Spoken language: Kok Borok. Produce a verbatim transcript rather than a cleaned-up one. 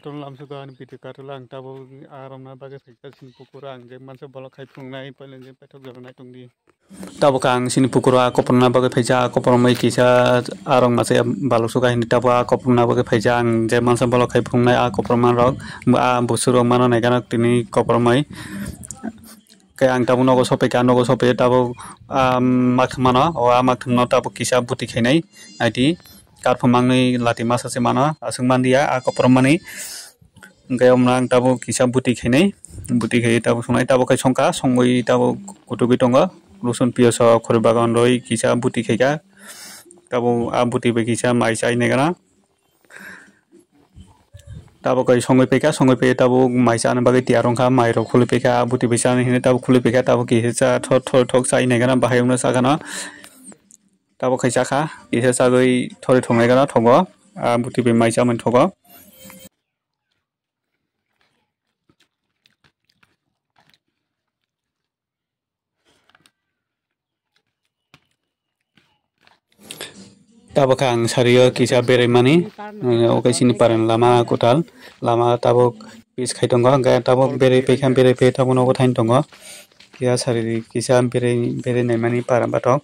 Ton lamsuka ani piti katula ang tabuk aromna bagwi phaikha sini pukura ang je mansa bolok khai phunuknai paileng je paithak jora naitung di. Tabuk ang sini pukura kopromna bagwi phaikha, kopromwi kisa arok masa balok suka hini tabuk a kopromna bagwi phaikha ang je mansa bolok khai phunuknai a koproma rok a busur rok mano nai gana tini kopromwi. Khe ang tabuk nogo sophaikha, nogo sophaio tabuk, ah, makthwng mano, o ah makthwngno tabuk kisa buti khainai, aiti karphum mangnwi lati masa se mano, aswk manliya, ah, kopromani. Hwnkhe omono ang tabuk kisa buti khainai, buti khaiwi tabuk songnai, tabuk khai songkha, songwi tabuk kutukgwi tongo, rosun piyos o khori bagan rwi kisa buti khaikha, tabuk ah buti bai kisa mai chai nai gana. Tabuk kai songwi paikha, songwi paikhe tabuk mai chana bagwi tiyar wngkha, mai rok khulwi paikha, ah buti bai chana hinwi tabuk khulwi paikha, tabuk kisa cha thok thok thok chai nai gana bahai wngno cha gana. Tabuk khai chakha, kisa chagwi thori thok nai gana thogo, ah buti bai mai chamani thogo. Tabuk ang sario kisa berai mani, eh, o kaisini paran lama kwtal, lama tabuk pis khai tongo, hwnkhe tabuk berai paikha, berai pai tabuk nogo thain tongo, kisa sari kisa berai, berai naimani paran bathok.